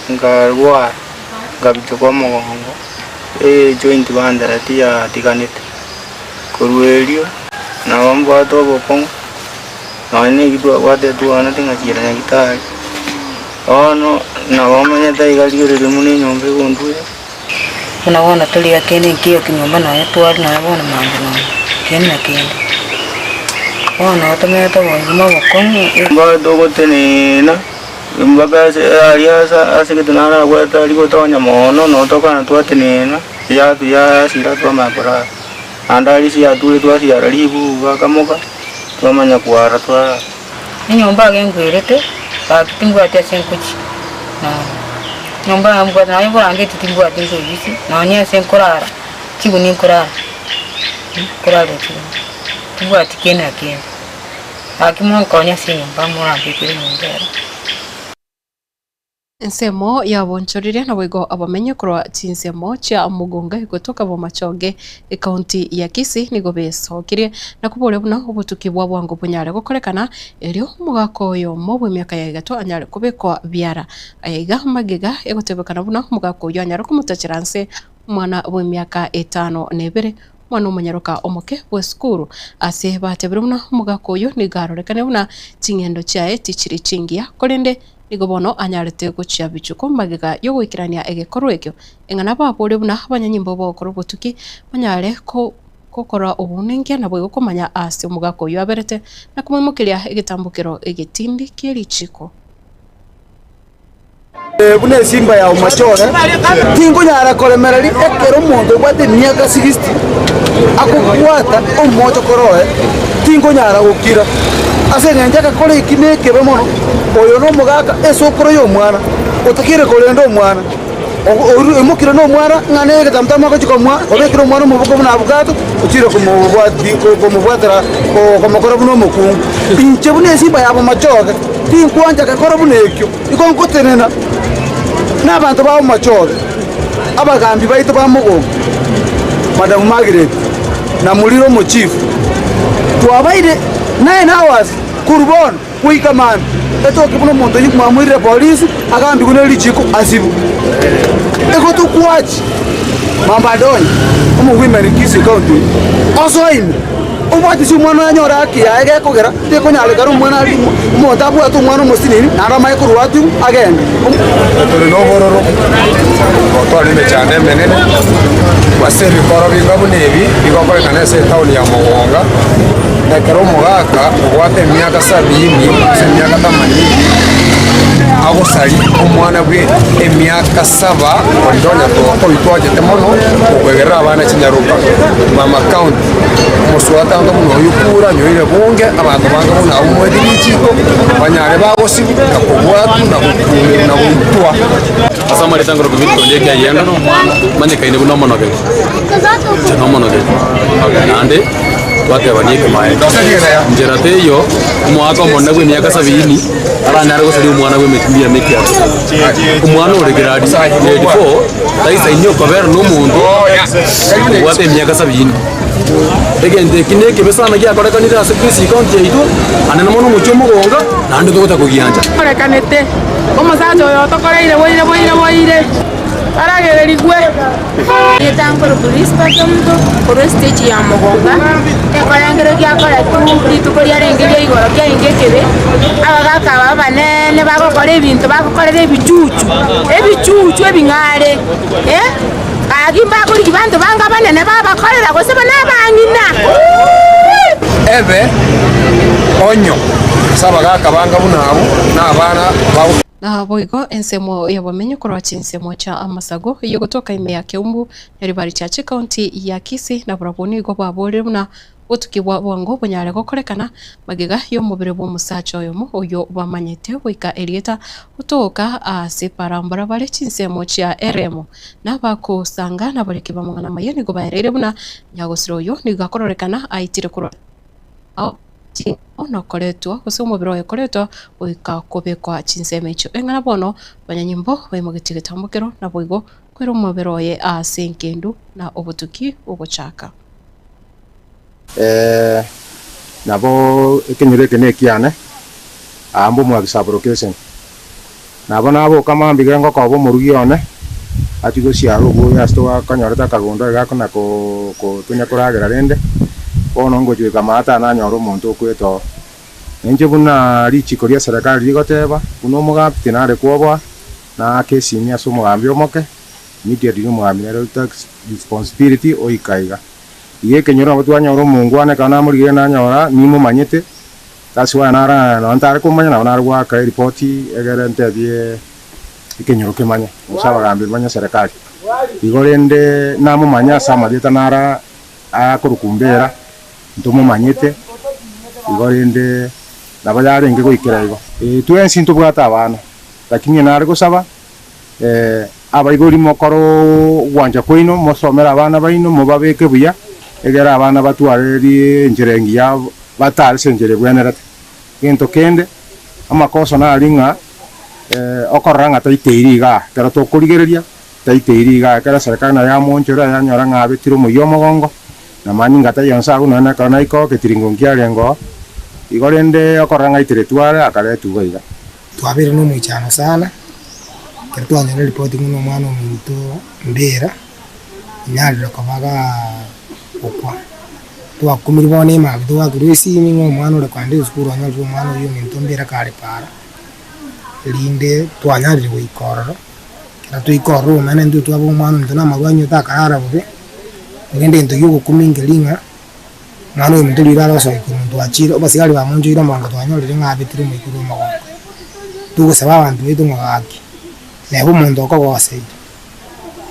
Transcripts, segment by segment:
Nkarwara, nkabichoka omogongo, ejoint bandereti yatiganete. Korwa erio nabo mbwate obokong'u, nonya na eki twabwate twanete ngachira nyagetari, bono nabo menyete iga rigereria buna enyomba egontuya. Buna bono tori kende nkeiyo kinyomba nonya tware nonya bono mambia nonya kende na kende. Bono tomenyete obogima obokong'u. Mbwate ogotenena. Mpaka ase aria ase ase gete narabwate aria gotonya mono notokana twatenena, yatu yasira twamanya korara. Naende aria chiature twasiara ribubu bakamoka, twamanya kwara twarara. Enyomba iga engwerete, gaki timbwati ase nkochia, nonya. Enyomba iga mbwate nonya oborangeti timbwati nkoebisia, nonya ase nkorara, chigunia nkorara, nkorarera chigunia, timbwati kende na kende. Gaki monkonye ase enyomba morambekere enyomba ero. Ensemo yabonchorire naboigo abamenyi korwa chinsemo chia Mugunga gotoka Bomachoge ecounty ya Kisii nigo besokirie na koboria buna obotuki bwa bwango bonyare gokorekana erio omogaka oyomo bw'emiaka ya egato anyare kobekwa biara. Aya iga magega egotebekana buna omogaka oyio anyare komotachera nse omwana bw'emiaka etano na ebere Omwana omonyaroka omoke bw'esukuru ase batebire buna omogaka oyio nigo arorekane buna ching'endo chiaye tichiri chingiya, korende nigo bono anyarete gochia bichuko magega y'ogoikerania egekorwa ekio. Eng'ana baborie buna abanyanyimbo bogokora obotuki banyare gokora obounenkia naboigo komanya aase omogaka oyio aberete na komoimokeria egetambokero egetindi kie richiko. Buna esimba ya omachore, tinkonyara koremereria ekero omonto obwate emiaka 60 akobwata omochokoro oye, tinkonyara gokira. Ase eng'encho egekora eki nekebe mono, oyo nomogaka esokoro y'omwana, otakeire korenda omwana, oimokire nomwana ng'a negetamtama agochia komoa, obekire omwana omoboko buna abukato, ochire komobwati komobwatera komokora buna omokungu. Inche buna esimba ya bomachoge, tinkwancha gekoro buna ekio. Igo ngotenena nabanto ba omochore, abagambi baito ba mogongo, Madam Margaret na Muliro omochifu, twabaire 9 hours korwa bono goika mambia, etoke buna omonto oyio mwamoirire polisi agambigwe ne richiko asibwe. Igo tokwachi mambo ande onye omowomen Kisii county oyio osoe ime. Obwatisi omwana oye anyore haki yaye gekogera tekonyarekana omwana aria omonto abwate omwana omosinini naende amanye korwa atibu agende. Tore nobororo, gotwara emechando emenene, ase ebikoro binga buna ebi bigokorekana ase etaoni ya Mogonga, na ekero omogaka obwate emiaka sabini gose emiaka themanini agosaria omwana bwe emiaka saba oria onya oitwachete mono okoegerera abana chinyaroka mama county. Omoswata anga buna oyio kura anyoire bunge, abanto bange buna abwo moetie richiko, banyare bagosibwa, na kobwatwa, na gokuurerwa, na goitwa. Ase amarieta nkorokwa Victor Ondieki Ayienda, manyekaine buna omonogeri, inche nomonogeri, naende twatebania ekemaene. Nchera teiyo omogaka omonene bwa emiaka sabini aranyare gosaria omwana bwa emia mekiato. Omwana ore grade grade four, taisaini okobera na omonto obwate emiaka sabini. Egento eki nekebe sana giakorekanire ase Kisii County yaito, naende na mono omochie omogonga, naende togocha kogiancha. Orekanete, omosacha oyo otokoreire boire boire boire, aragererigwe. Erieta nkorokwa Rispa Kemunto, korwa estage ya Mogonga, ekorengero giakoretwe rituko riarenge ria igoro kiarenge ekebe, abagaka aba abanene bagokora ebinto bagokorera ebichuchu, ebichuchu ebing'are eh, gaki mbakorigia banto bange abanene babakorera gose buna abang'ina. Ebe onyo ase abagaaka banga buna abwo, na abana babo. Naboigo ensemo y'abamenyi korwa chinsemo chia amasago y'ogotoka ime ya Keumbu, Nyaribari Church, County ya Kisii, nabarabwo nigo baborire buna Obotuki bwa bwango bonyare gokorekana magega y'omobere bw'omosacha oyomo oyio bamanyete goika erieta gotoka ase parambara bare chinsemo chia eremo. Na abakosanga nabariki b'amang'ana amaya nigo baereire buna nyagosira oyio nigo akororekana aitire korwa ao nokoretwa gose omobere oye koretwa goika kobekwa chinsemo echio. Eng'ana bono abanyanyimbo baimogetie egetambokero naboigo koira omobere oye ase engendu na obotuki bogochaka. Nabo ekenyoro eke nekiane, aa mbomwabisa location. Nabo naboka mambia ekero ngokoba omorugi one, achie gosiara oboyo ase togakonyorete akagondo iga kona ko tonya koragera rende, bono ngochia goika maate nanyore omonto okwete oo. Nainche buna richiko ria serikali rigoteba, buna omogambi tinare kwoboa, naake esimi ase omogambi omoke, immediately omogambi nere o take responsibility oika iga. Iga ekenyoro nabo twanyora omongwana ekero namorigereria nanyora nimomanyete, that's why nara nonye ntare komanya nabo nare goaka eripoti egere ntebie ekenyoro kemanye, gose abagambi bamanye serikali. Igo rende namomanya ase amarieta nara akorokwa mbera, ntomomanyete, igo rende nabo yarenge goikera igo. Twensi ntobwate abana, lakini nare gosaba Abaibori mokore ogwancha kwaino, mosomere abana baino, mobabeke buya, egere abana batware enchera engiya batare ase enchera ebwenerete. Gento kende, amakoso nari ng'a okorora ng'a taiteiri igaa, ekero tokorigereria taiteiri igaa, ekero eserekari nayo yamoonchora yanyora ng'a abekire omoyio omogongo, na manyinga taiyo nse agwo nonya ekero naika oo eketiringo nkiarenge oo, igo rende okorora ng'a aiteretwe are akaretwa iga iga. Twabeire nomoichano sana, ekero twanyora eripoti ng'a omwana ominto Mbera onyarire koba gokwa. Twakumirie bono emambia twaakirwe esimi ng'a omwana ore kogenda esukuru onyorire omwana oyio ominto Mbera kare para, erinde twanyarire goika ororo, ekero twaika ororo omanyete intwe twabua omwana ominto namarwa anywe takarara bobe, korende egento kia ogokumia nkeri ng'a. Omwana oyominto riria arosoe korwa omonto achire, abasigari bamonchoire omogongo twanyorire ng'a abetire omoika ore omogongo. Togosaba abanto baito ng'a gaki, neba omonto okogoseire,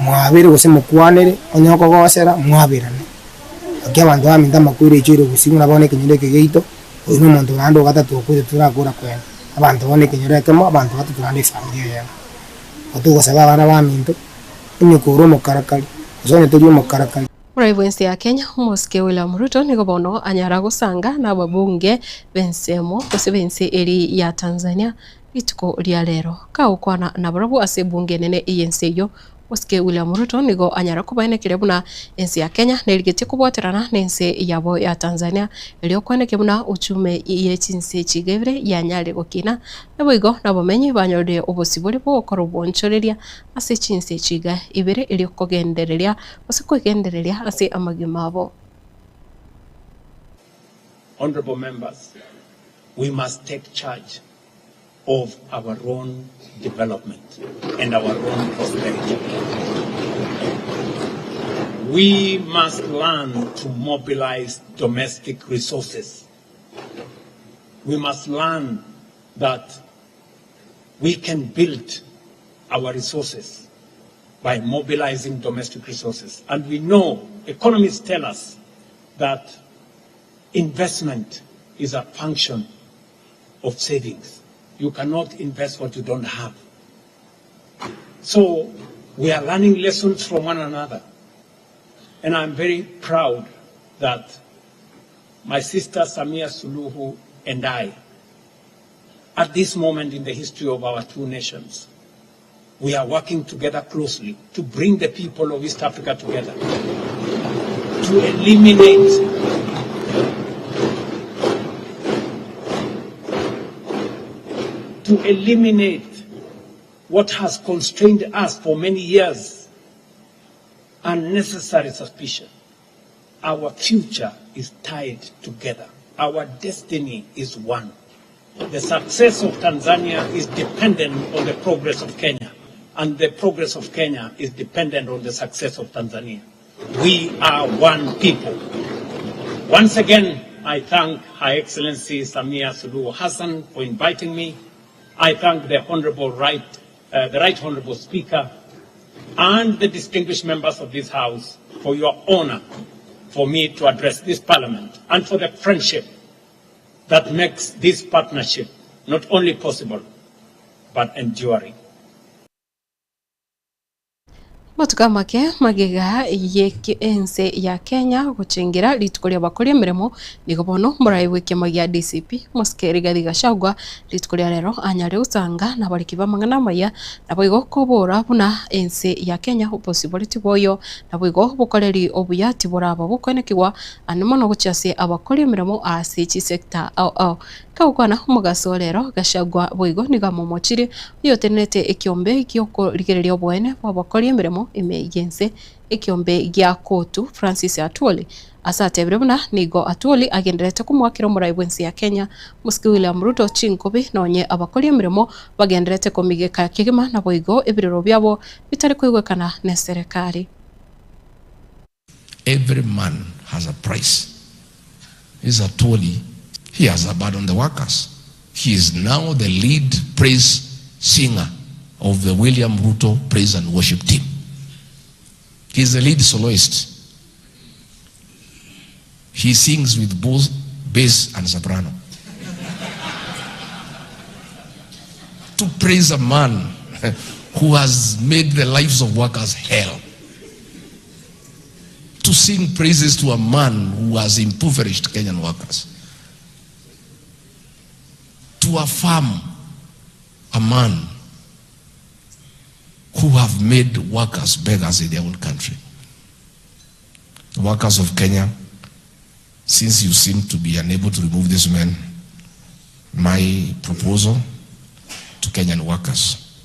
mwabere gose mokwanere, onye okogosera mwaberane. Gaki abanto baminto amakweri aichoire gosii buna bono ekenyoro eke giaito, oyio na omonto naende ogatato okwete torakora kwene. Abanto bono ekenyoro ekemo, abanto batato naende efamiri eyemo. Igo togosaba abana baminto, onye kore omokarakari, gose onye tori omokarakari. Omorai bw'ense ya Kenya, Omosike William Ruto nigo bono anyara gosanga nababunge b'ensemo gose b'ense eria ya Tanzania rituko ria rero. Kagokwana nabarabwo ase ebunge enene y'ense eyio, Omosike William Ruto nigo anyara kobaenekeria buna ense ya Kenya nerigetie kobwaterana n'ense yabo ya Tanzania erio koenekia buna uchume ye chinse echi iga ibere yanyarire gokina. Naboigo nabamenyi banyorire obosibore bw'ogokora obonchoreria ase chinse echi iga ibere erio kogendereria gose kwegendereria ase amagima abo. Honourable members, we must take charge of our own development and our own prosperity. We must learn to mobilize domestic resources. We must learn that we can build our resources by mobilizing domestic resources. And we know, economists tell us that investment is a function of savings. You cannot invest what you don't have. So we are learning lessons from one another. And I'm very proud that my sister Samia Suluhu and I, at this moment in the history of our two nations, we are working together closely to bring the people of East Africa together, to eliminate to eliminate what has constrained us for many years, unnecessary suspicion. Our future is tied together. Our destiny is one. The success of Tanzania is dependent on the progress of Kenya, and the progress of Kenya is dependent on the success of Tanzania. We are one people. Once again, I thank Her Excellency Samia Suluhu Hassan for inviting me. I thank the Honorable Right, uh, the Right Honorable Speaker and the distinguished members of this House for your honor for me to address this Parliament and for the friendship that makes this partnership not only possible but enduring. Amatuko amake magega y'ense ya Kenya gochengera rituko ri'abakori emeremo, nigo bono omorai bw'ekiama gia DCP, Omosike Rigathi Gachagua, rituko ria rero anyare gosanga nabariki b'amang'ana amaya, naboigo kobora buna ense ya Kenya obosibore tiboiyo, naboigo obokoreri obuya tiboraba bokoenekigwa ande mono gochia ase abakori emeremo ase chisector ao ao. Kagokwana omogaso o rero, Gachagua boigo nigo amomochirie oyotenenete ekiombe gi'okorigereria oboene bw'abakori emeremo ime y'ense ekiombe gia Kotu, Francis Atwoli, ase atebire buna nigo Atwoli agendererete komoakera omorai bw'ense ya Kenya, Mosike William Ruto chinkobi nonye abakori emeremo bagendererete komigeka kegima naboigo ebirero biabo bitari koigwekana neserekari. Every man has a price. This Atwoli, he has abandoned the workers. He is now the lead praise singer of the William Ruto praise and worship team. He is the lead soloist. He sings with both bass and soprano. To praise a man who has made the lives of workers hell. To sing praises to a man who has impoverished Kenyan workers. To affirm a man who have made workers beggars in their own country. The workers of Kenya, since you seem to be unable to remove this man, my proposal to Kenyan workers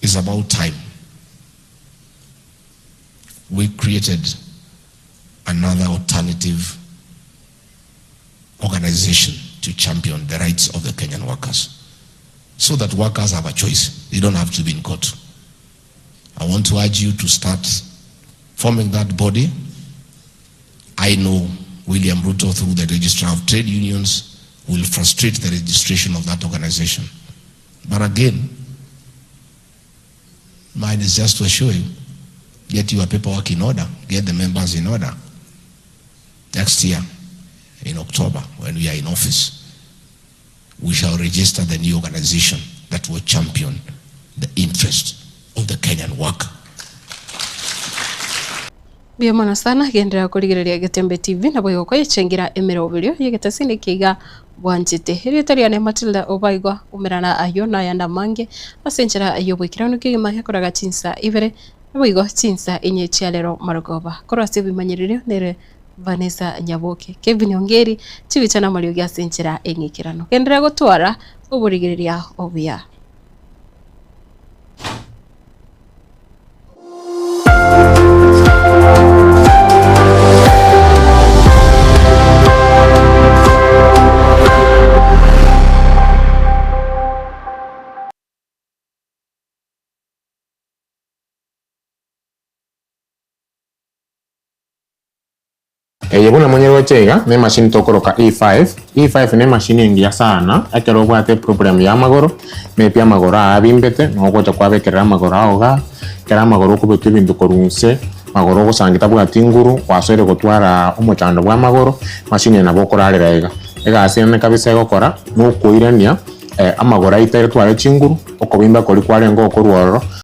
is about time we created another alternative organization to champion the rights of the Kenyan workers so that workers have a choice. They don't have to be in court. I want to urge you to start forming that body. I know William Ruto, through the Registrar of Trade Unions, will frustrate the registration of that organization. But again, mine is just to assure you, get your paperwork in order, get the members in order. Next year, in October, when we are in office, we shall register the new organization that will champion the interest of the Kenyan worker. Mbuya mono sana genderera korigereria Getembe TV naboigo koyechengera emeroberio y'egetasini ekiga bwanchete. Erieta riane Matilda Obaigwa umerana ayio na ayande amange ase enchera y'oboikeranu kegima gekoraga chinsa ibere naboigo chinsa inye chia rero marogoba. Korwa ase ebimanyererio nere Vanessa Nyaboke, Kevin Ongeri, chibicha na amariogi ase enchera eng'ikeranu. Genderera gotwara oborigereria obuya. Eye buna monyeroche iga nemachine tokoroka E5, E5 nemachine engiya sana ekero obwate eproblem ya amagoro, maybe amagoro aa abimbete nabo ogocha kwabekerera amagoro ao igaa, ekero amagoro okobeka ebinto korwa inse, magoro ogosangi tabwati nguru, gwasoire gotwara omochando bwa amagoro, emachine eye nabo okorarera iga. Egasi ene kabisa egokora, nokoirania amagoro aito aye tware chinguru, okobimba koria kwarenge okorwa ororo.